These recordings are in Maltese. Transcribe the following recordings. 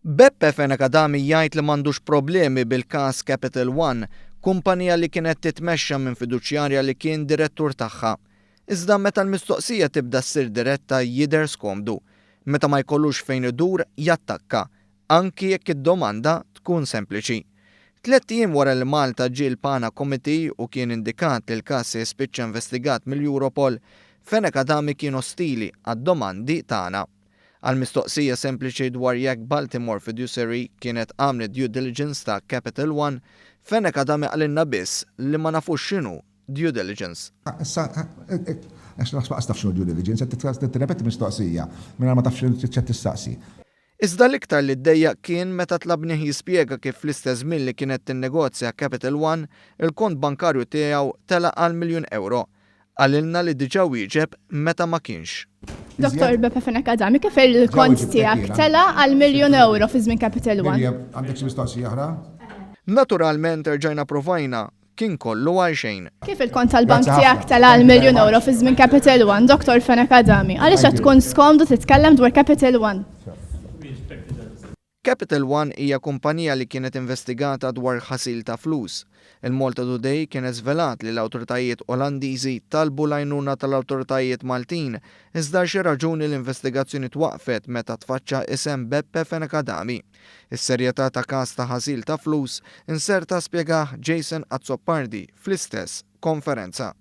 Beppe Fenech Adami jgħid li m'għandux problemi bil-każ Capital One, kumpanija li kienet titmexxa minn fiduċjarja li kien direttur tagħha. Iżda meta l-mistoqsija tibda ssir diretta jidher skomdu. Meta ma jkollux fejn idur jattakka, anki jekk id-domanda tkun sempliċi. Tlett ijiem wara li Malta ġie l-Pana Committee u kien indikat li l-każ se jispiċċa investigat mill-Europol, Fenech Adami kien ostili għad-domandi tagħna. Għal mistoqsija sempliċi dwar jekk Baltimore Fiduciary kienet għamlet due diligence ta' Capital One, Fenech Adami qalilna biss li ma nafux x'inhu due diligence. Issa, għax lanqas taf x'inhu due diligence, qed tirrepeti mistoqsija mingħajr ma taf x'qed tistaqsi. Iżda l-iktar li ddejjaq kien meta tlabnih jispjega kif fl-istess żmien li kienet tinnegozja Capital One, il-kont bankarju tiegħu tela' għal miljun ewro. Qalilna li diġà wieġeb meta ma kienx. Dottor Beppe Fenech Adami, kif il-kont tiegħek tela' għal miljun ewro fi żmien Capital One? Għandek xi mistoqsija oħra? Naturalment erġajna provajna Kien kollu għal xejn. Kif il-kont tal-bank tiegħek tela' għal miljun ewro fi żmien Capital One, Dottor Fenech Adami, għaliex qed tkun skomdu titkellem dwar Capital One? Capital One hija kumpanija li kienet investigata dwar ħasil ta' flus. Il-Malta Today kienet żvelat li l-awtoritajiet Olandiżi talbu l-għajnuna tal-awtoritajiet Maltin iżda għal xi raġuni l-investigazzjoni twaqqfet meta tfaċċa isem Beppe Fenech Adami. Is-serjetà ta' każ ta' ħasil ta' flus inserta spjegah Jason Azzopardi fl-istess konferenza.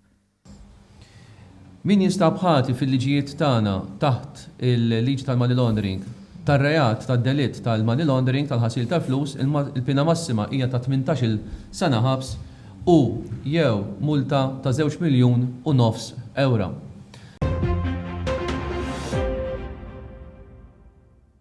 Min jinstab ħati fil-liġijiet tagħna taħt il-liġi tal-money laundering, tar-reat tad-delitt tal-money laundering, tal-ħasil tal-flus, il-piena massima hija ta' 18-il sena ħabs u jew multa ta' żewġ miljun u nofs ewra.